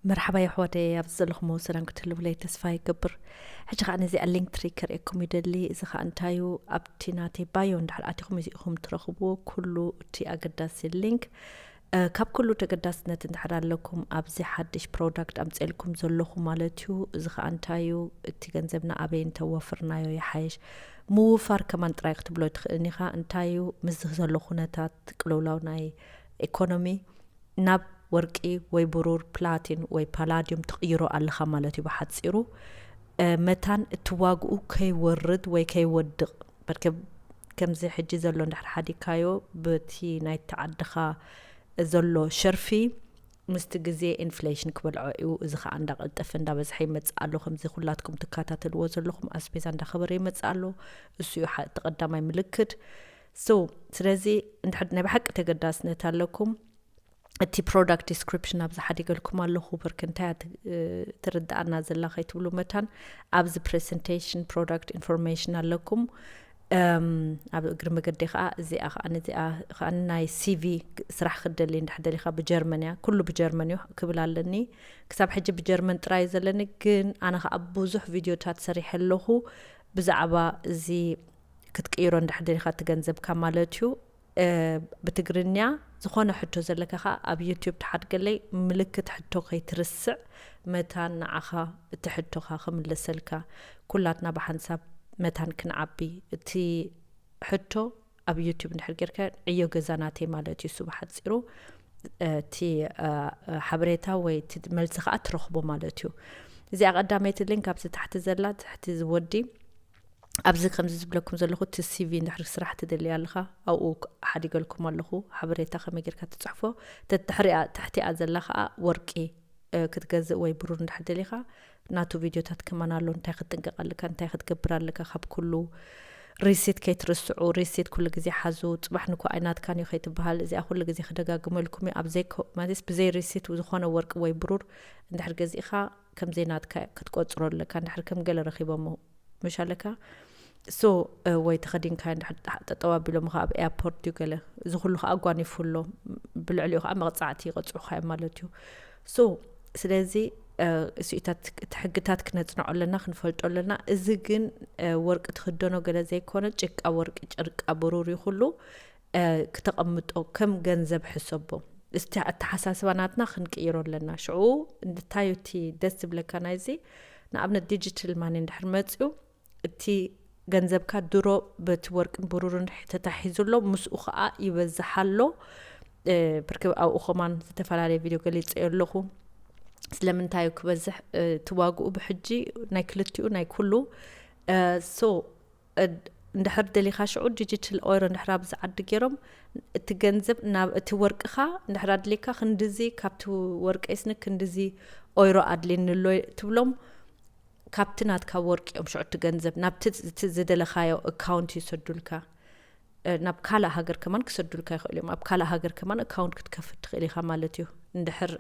መርሓባ የሕዋተይ፣ ኣብዚ ዘለኹም ሰላም ክትህልውለይ ተስፋ ይገብር። ሕጂ ኸዓ ነዚኣ ሊንክ ትሪ ከርእየኩም ይደሊ። እዚ ኸዓ እንታይ እዩ? ኣብቲ ናተይ ባዮ እንድሕር ኣቲኹም እዚ ኢኹም ትረኽብዎ። ኩሉ እቲ ኣገዳሲ ሊንክ፣ እ፣ ካብ ኩሉ ተገዳስነት እንድሕር ኣለኩም፣ ኣብዚ ሓድሽ ፕሮዳክት ኣምፅኤልኩም ዘለኹ ማለት እዩ። እዚ ኸዓ እንታይ እዩ? እቲ ገንዘብና ኣበይ እንተወፍርናዮ ይሓይሽ? ምውፋር ከማን ጥራይ ክትብሎ ትኽእልን ኢኻ። እንታይ እዩ? ምስዚ ዘሎ ኩነታት ቅልውላው ናይ ኢኮኖሚ ናብ ወርቂ ወይ ብሩር፣ ፕላቲን ወይ ፓላዲዩም ትቕይሮ ኣለኻ ማለት እዩ ብሓጺሩ። እ፣ መታን እቲ ዋግኡ ከይወርድ ወይ ከይወድቕ፣ በርከ-፣ ከምዚ ሕጂ ዘሎ እንድሕር ሓዲግካዮ በቲ ናይቲ ዓድኻ ዘሎ ሸርፊ ምስቲ ግዜ ኢንፍሌሽን ክበልዖ እዩ። እዚ ኸዓ እንዳቐልጠፈ እንዳበዝሐ ይመጽእ ኣሎ። ከምዚ ኩላትኩም ትከታተልዎ ዘለኹም ኣስቤዛ እንዳኸበረ ይመጽእ ኣሎ። እሱ እዩ ሓ-፣ እቲ ቀዳማይ ምልክት። So ስለዚ እንድሕር ናይ ብሓቂ ተገዳስነት ኣለኩም፣ እቲ ፕሮዳክት ዲስክሪፕሽን ኣብዚ ሓዲገልኩም ኣለኹ። በርክ እንታይ እያ ት-፣ እ፣ ትርድኣና ዘላ ከይትብሉ መታን ኣብዚ ፕሬዘንቴሽን ፕሮዳክት ኢንፎርሜሽን ኣለኩም። እም፣ ኣብ እግሪ መገዲ ኸዓ እዚኣ ኸዓ ነዚኣ ኸዓ ናይ ሲቪ ስራሕ ክትደሊ እንድሕር ደሊኻ ብጀርመን እያ፣ ኩሉ ብጀርመን እዩ ክብል ኣለኒ። ክሳብ ሕጂ ብጀርመን ጥራይ እዩ ዘለኒ፣ ግን ኣነ ኸዓ ብዙሕ ቪድዮታት ሰሪሐ ኣለኹ። ብዛዕባ እዚ ክትቅይሮ እንድሕር ደሊኻ እቲ ገንዘብካ ማለት እዩ። እ፣ ብትግርኛ ዝኾነ ሕቶ ዘለካ ኸዓ ኣብ ዩቲዩብ ተሓድገለይ፣ ምልክት ሕቶ ከይትርስዕ፣ መታን ንዓኻ እቲ ሕቶኻ ክምለሰልካ፣ ኩላትና ብሓንሳብ መታን ክንዓቢ። እቲ ሕቶ ኣብ ዩቲዩብ እንድሕር ጌርካ ዕዮ ገዛ ናተይ ማለት እዩ። እሱ ብሓጺሩ፣ እ፣ እቲ፣ እ፣ እ፣ ሓበሬታ ወይ እቲ መልሲ ኸዓ ትረኽቦ ማለት እዩ። እዚኣ ቀዳመይቲ ሊንክ ኣብዚ ታሕቲ ዘላ፣ ትሕቲ ዝወዲ ኣብዚ ከምዚ ዝብለኩም ዘለኹ፣ እቲ ሲቪ እንድሕር ስራሕ ትደሊ ኣለኻ፣ ኣብኡ ሓዲገልኩም ኣለኹ፣ ሓበሬታ ከመይ ጌርካ ትጽሕፎ። ተትሕሪኣ፣ ትሕቲኣ ዘላ ኸዓ ወርቂ፣ እ፣ ክትገዝእ ወይ ብሩር እንድሕር ደሊኻ፣ ናቱ ቪድዮታት ከማን ኣሎ፣ እንታይ ክትጥንቀቕ ኣለካ፣ እንታይ ክትገብር ኣለካ፣ ካብ ኩሉ ሪሲት ከይትርስዑ፣ ሪሲት ኩሉ ግዜ ሓዙ፣ ጽባሕ ንኮ ኣይናትካን እዩ ከይትበሃል። እዚኣ ኩሉ ግዜ ክደጋግመልኩም እዩ። ኣብ ዘይኮ-፣ ማለት ብዘይ ሪሲት ዝኾነ ወርቂ ወይ ብሩር እንድሕር ገዚእኻ፣ ከም ዘይናትካ ክትቆጽሮ ኣለካ። እንድሕር ከም ገለ ረኺቦሞ ምሽ ኣለካ። ሶ፣ እ፣ ወይ ተኸዲንካ እንድሕር ጠጠው ኣቢሎምኻ ኣብ ኤርፖርት ድዩ ገለ፣ እዚ ኩሉ ከዓ ኣጓኒፉ ኣሎ። ብልዕሊኡ ከዓ መቕጻዕቲ ይቐጽዑኻ እዮም ማለት እዩ። ሶ ስለዚ፣ እ፣ እሱኢታት እቲ ሕግታት ክነጽንዖ ኣለና፣ ክንፈልጦ ኣለና። እዚ ግን፣ እ፣ ወርቂ ትኽደኖ ገለ ዘይኮነ፣ ጭቃ ወርቂ፣ ጨርቃ ብሩር እዩ ኩሉ፣ እ፣ ክተቐምጦ ከም ገንዘብ ሕሰቦ። እስቲ ኣተሓሳስባ ናትና ክንቅይሮ ኣለና። ሽዑ እንታይ እዩ እቲ ደስ ዝብለካ ናይዚ? ንኣብነት ዲጂታል ማኒ እንድሕር መጽዩ፣ እቲ ገንዘብካ ድሮ በቲ ወርቅን ብሩርን ተታሒዙ ኣሎ፣ ምስኡ ኸዓ ይበዝሕ ኣሎ። እ፣ ብርክብ ኣብኡ ኸማን ዝተፈላለየ ቪድዮ ገሊጸዮ ኣለኹ። ስለምንታይ እዩ ክበዝሕ፣ እ፣ እቲ ዋግኡ ብሕጂ ናይ ክልቲኡ ናይ ኩሉ። እ፣ ሶ፣ እ፣ እንድሕር ደሊኻ ሽዑ ዲጂታል ኦይሮ እንድሕር ኣብዚ ዓዲ ገይሮም እቲ ገንዘብ ናብ እቲ ወርቅኻ እንድሕር ኣድልየካ ክንድዚ ካብቲ ወርቀይስኒ ክንድዚ ኦይሮ ኣድልየኒ ኣሎ ትብሎም። ካብቲ ናትካ ወርቂ እዮም ሽዑ እቲ ገንዘብ ናብቲ እቲ ዝደለኻዮ ኣካውንት ይሰዱልካ። እ፣ ናብ ካልእ ሃገር ከማን ክሰዱልካ ይኽእሉ እዮም። ኣብ ካልእ ሃገር ከማን ኣካውንት ክትከፍት ትኽእል ኢኻ ማለት እዩ። እንድሕር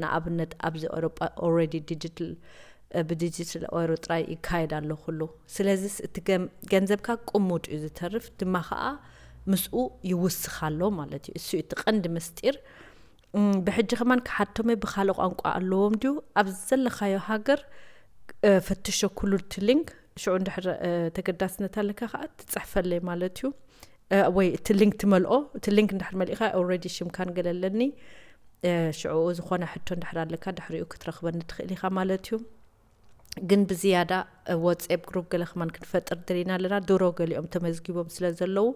ንኣብነት ኣብዚ ኤውሮጳ ኦልሬዲ ዲጂታል፣ እ፣ ብዲጂታል ኦይሮ ጥራይ ይካየድ ኣሎ ኩሉ። ስለዚስ እቲ ገም-፣ ገንዘብካ ቅሙጥ እዩ ዝተርፍ፣ ድማ ኸዓ ምስኡ ይውስኽ ኣሎ ማለት እዩ። እሱ እዩ እቲ ቀንዲ ምስጢር። እም፣ ብሕጂ ከማን ክሓቶም እየ፣ ብኻልእ ቋንቋ ኣለዎም ድዩ? ኣብ ዘለኻዮ ሃገር፣ እ፣ ፈትሾ ኩሉ እቲ ሊንክ። ሽዑ እንድሕር፣ እ፣ ተገዳስነት ኣለካ ኸዓ ትጽሕፈለይ ማለት እዩ። እ፣ ወይ እቲ ሊንክ ትመልኦ። እቲ ሊንክ እንድሕር መሊእኻ፣ ኦልሬዲ ሽምካን ገለ ኣለኒ። እ፣ ሽዑ ዝኾነ ሕቶ እንድሕር ኣለካ፣ ድሕሪኡ ክትረኽበኒ ትኽእል ኢኻ ማለት እዩ። ግን ብዝያዳ፣ እ፣ ዋትስኣፕ ግሩፕ ገለ ከማን ክንፈጥር ደሊና ኣለና። ድሮ ገሊኦም ተመዝጊቦም ስለ ዘለዉ፣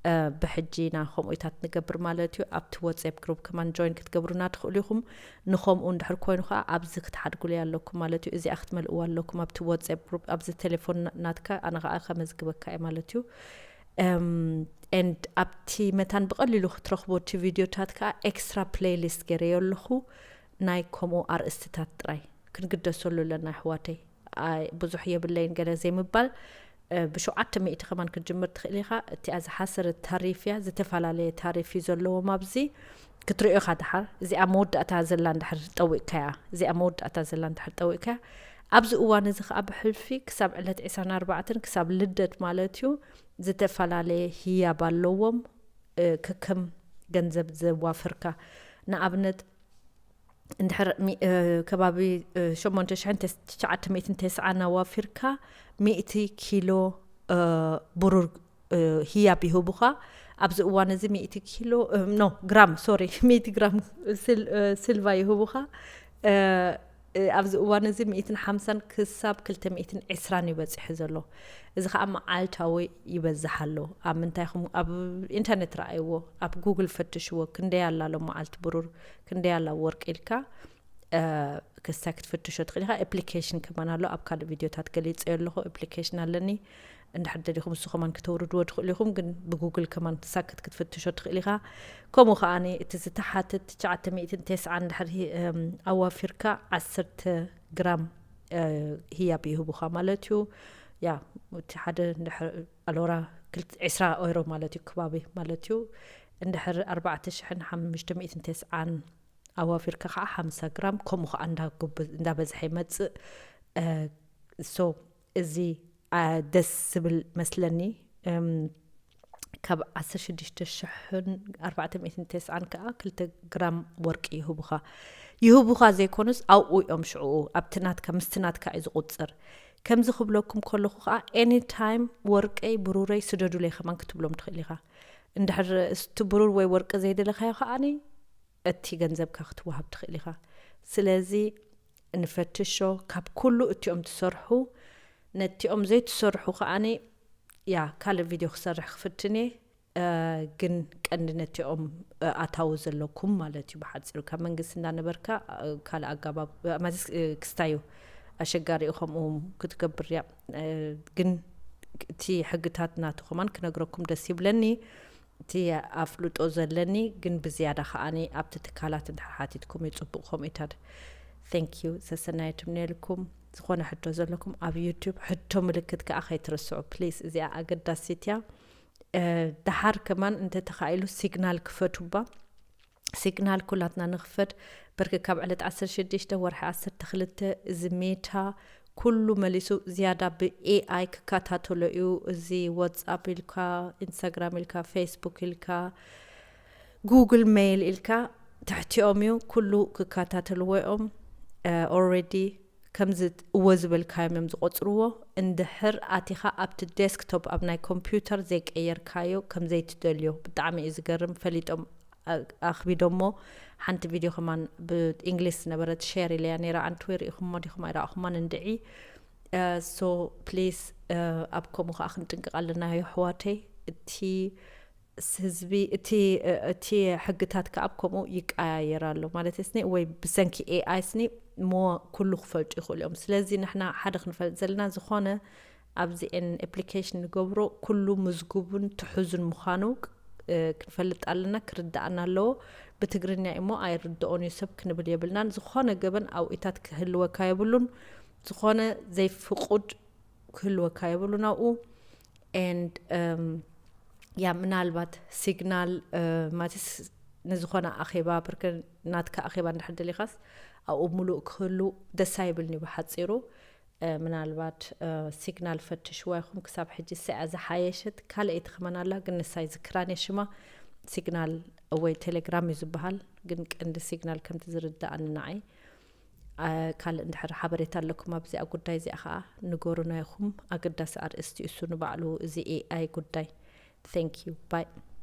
እ፣ ብሕጂ ኢና ከምኡታት ንገብር ማለት እዩ። ኣብቲ ዋትስኣፕ ግሩፕ ከማን ጆይን ክትገብሩና ትኽእሉ ኢኹም። ንኸምኡ እንድሕር ኮይኑ ኸዓ ኣብዚ ክትሓድጉለይ ኣለኩም ማለት እዩ። እዚኣ ክትመልእዋ ኣለኩም ኣብቲ ዋትስኣፕ ግሩፕ፣ ኣብዚ ቴሌፎን ና-፣ ናትካ ኣነ ኸዓ ከመዝግበካ እየ ማለት እዩ። እም፣ ኤንድ ኣብቲ መታን ብቐሊሉ ክትረኽቦ እቲ ቪድዮታት ከኣ ኤክስትራ ፕሌይሊስት ገይረዮ ኣለኹ፣ ናይ ከምኡ ኣርእስትታት ጥራይ። ክንግደሰሉ ኣለና ኣሕዋተይ። ኣይ፣ ብዙሕ የብለይን ገለ ዘይምባል፣ እ፣ ብሸውዓተ ሚእቲ ከማን ክትጅምር ትኽእል ኢኻ። እቲኣ ዝሓሰረት ታሪፍ እያ፣ ዝተፈላለየ ታሪፍ እዩ ዘለዎም ኣብዚ። ክትሪኦ ኢኻ ድሓር፣ እዚኣ መወዳእታ ዘላ እንድሕር ጠዊቕካያ፣ እዚኣ መወዳእታ ዘላ እንድሕር ጠዊቕካያ፣ ኣብዚ እዋን እዚ ከኣ ብሕልፊ ክሳብ ዕለት ዕስራን ኣርባዕተን ክሳብ ልደት ማለት እዩ፣ ዝተፈላለየ ህያብ ኣለዎም፣ እ፣ ከከም ገንዘብ ዘዋፈርካ። ንኣብነት፣ እንድሕር ሚ- እ፣ ከባቢ እ፣ ሸሞንተ ሽሕን ትሽዓተ ሚእትን ተስዓን ኣዋፊርካ ሚእቲ ኪሎ እ፣ ብሩር እ፣ ህያብ ይህቡኻ። ኣብዚ እዋን እዚ ሚእቲ ኪሎ እ፣ ኖ ግራም ሶሪ ሚእቲ ግራም ስል- እ፣ ስልቫ ይህቡኻ። እ፣ እ፣ ኣብዚ እዋን እዚ ሚእትን ሓምሳን ክሳብ ክልተ ሚእትን ዕስራን እዩ በፂሑ ዘሎ። እዚ ከዓ መዓልታዊ ይበዝሕ ኣሎ። ኣብ ምንታይ ኹም ኣብ ኢንተርኔት ረኣይዎ፣ ኣብ ጉግል ፈትሽዎ፣ ክንደይ ኣላ ሎም መዓልቲ ብሩር፣ ክንደይ ኣላ ወርቂ ኢልካ እ፣ ክስታይ ክትፍትሾ ትኽእል ኢኻ። ኣፕሊኬሽን ከማን ኣሎ፣ ኣብ ካልእ ቪድዮታት ገሊፀዮ ኣለኹ። ኣፕሊኬሽን ኣለኒ፣ እንድሕር ደሊኹም እሱ ከማን ክተውርድዎ ትኽእሉ ኢኹም፣ ግን ብጉግል ከማን ሳክት ክትፍትሾ ትኽእል ኢኻ። ከምኡ ከዓኒ እቲ ዝተሓትት ትሽዓተ ሚእትን ተስዓን እንድሕር ሂ- እም፣ ኣዋፊርካ ዓሰርተ ግራም እ፣ ህያብ ይህቡኻ ማለት እዩ። ያ እቲ ሓደ እንድሕር ኣሎራ ክልተ- ዕስራ ኦይሮ ማለት እዩ፣ ክባቢ ማለት እዩ። እንድሕር ኣርባዕተ ሽሕን ሓሙሽተ ሚእትን ተስዓን ኣዋፊርካ ከዓ ሓምሳ ግራም ከምኡ ከዓ እንዳጎበ- እንዳበዝሐ ይመፅእ። እ፣ ሶ እዚ አ፣ ደስ ዝብል መስለኒ። እም፣ ካብ ዓሰርተ ሽዱሽተ ሽሕን ኣርባዕተ ሚእትን ተስዓን ከዓ ክልተ ግራም ወርቂ ይህቡኻ። ይህቡኻ ዘይኮኑስ ኣብኡ እዮም ሽዕኡ ኣብቲ ናትካ ምስቲ ናትካ እዩ ዝቁፅር። ከምዚ ክብለኩም ከለኹ ከዓ ኤኒ ታይም ወርቀይ ብሩረይ ስደዱለይ ከማን ክትብሎም ትኽእል ኢኻ። እንድሕር እስቲ ብሩር ወይ ወርቂ ዘይደለኻዮ ከዓኒ እቲ ገንዘብካ ክትወሃብ ትኽእል ኢኻ። ስለዚ ንፈትሾ ካብ ኩሉ እቲኦም ትሰርሑ፣ ነቲኦም ዘይትሰርሑ ከዓኒ ያ ካልእ ቪድዮ ክሰርሕ ክፍትን እየ። እ፣ ግን ቀንዲ ነቲኦም እ፣ ኣታዊ ዘለኩም ማለት እዩ። ብሓፂሩ ካብ መንግስቲ እንዳነበርካ እ፣ ካልእ ኣጋባብ እ፣ ማለትስ እ፣ ክስታዩ ኣሸጋሪ እዩ። ከምኡ ክትገብር እያ። እ፣ ግን እቲ ሕግታት ናቱ ከማን ክነግረኩም ደስ ይብለኒ። እቲ ኣፍልጦ ዘለኒ ግን ብዝያዳ ከዓኒ ኣብቲ ትካላት እንድሕር ሓቲትኩም እዩ ፅቡቕ። ከምኡታት thank you ሰሰናየት እምነልኩም። ዝኾነ ሕቶ ዘለኩም ኣብ ዩቱብ ሕቶ ምልክት ከዓ ከይትረስዑ ፕሊስ። እዚኣ ኣገዳሲት እያ። እ፣ ደሓር ከማን እንተተኻኢሉ ሲግናል ክፈቱባ። ሲግናል ኩላትና ንኽፈት። ብርክ ካብ ዕለት ዓሰርተ ሽዱሽተ ወርሒ ዓሰርተ ክልተ እዚ ሜታ ኩሉ መሊሱ ዝያዳ ብኤኣይ ክከታተሎ እዩ። እዚ ዋትሳፕ ኢልካ፣ ኢንስታግራም ኢልካ፣ ፌስቡክ ኢልካ፣ ጉግል ሜይል ኢልካ ትሕቲኦም እዩ ኩሉ ክከታተልዎ እዮም። ኦልሬዲ ከምዚ እወ ዝበልካዮም እዮም ዝቆፅርዎ። እንድሕር ኣቲኻ ኣብቲ ዴስክቶፕ ኣብ ናይ ኮምፒውተር ዘይቀየርካዮ ከምዘይትደልዮ ብጣዕሚ እዩ ዝገርም። ፈሊጦም ኣ- ኣኽቢዶሞ። ሓንቲ ቪድዮ ከማን ብእንግሊዝ ዝነበረት ሼር ኢለያ ነይራ። ኣንቲ ወይ ርኢኹሞ ዲኹም ኣይረኣኹማን እንድዒ። ሶ ፕሊስ ኣብ ከምኡ ከዓ ክንጥንቅቕ ኣለና ኣሕዋተይ። እቲ ስ- ህዝቢ እቲ እቲ ሕግታት ከዓ ኣብ ከምኡ ይቀያየር ኣሎ ማለት ስኒ ወይ ብሰንኪ ኤኣይ ስኒ ሞ ኩሉ ክፈልጡ ይኽእሉ እዮም። ስለዚ ንሕና ሓደ ክንፈልጥ ዘለና ዝኾነ ኣብዚኤን ኣፕሊኬሽን ንገብሮ ኩሉ ምዝጉቡን ትሑዙን ምዃኑ እ፣ ክንፈልጥ ኣለና፣ ክርዳኣና ኣለዎ። ብትግርኛ እሞ ኣይርድኦን እዩ ሰብ ክንብል የብልናን። ዝኾነ ገበን ኣብኢታት ክህልወካ የብሉን። ዝኾነ ዘይፍቁድ ክህልወካ የብሉን ኣብኡ። And um, ያ ምናልባት ሲግናል ማለትስ ንዝኾነ ኣኼባ ብርክ ናትካ ኣኼባ እንድሕር ደሊኻስ ኣብኡ ሙሉእ ክህሉ ደስ ኣይብልኒ ብሓፂሩ። እ፣ ምናልባት እ፣ ሲግናል ፈትሽዋ ይኹም ክሳብ ሕጂ ሰያ ዝሓየሸት ካልኣይቲ ከመን ኣላ ግን ንሳይ ዝክራን እየ ሽማ። ሲግናል ወይ ቴሌግራም እዩ ዝበሃል ግን ቀንዲ ሲግናል ከምቲ ዝርዳኣኒ ንዓይ። እ፣ ካልእ እንድሕር ሓበሬታ ኣለኩም ኣብዚኣ ጉዳይ እዚኣ ከዓ ንገሩና ይኹም። ኣገዳሲ ኣርእስቲ እሱ ንባዕሉ እዚ ኤኣይ ጉዳይ። Thank you bye።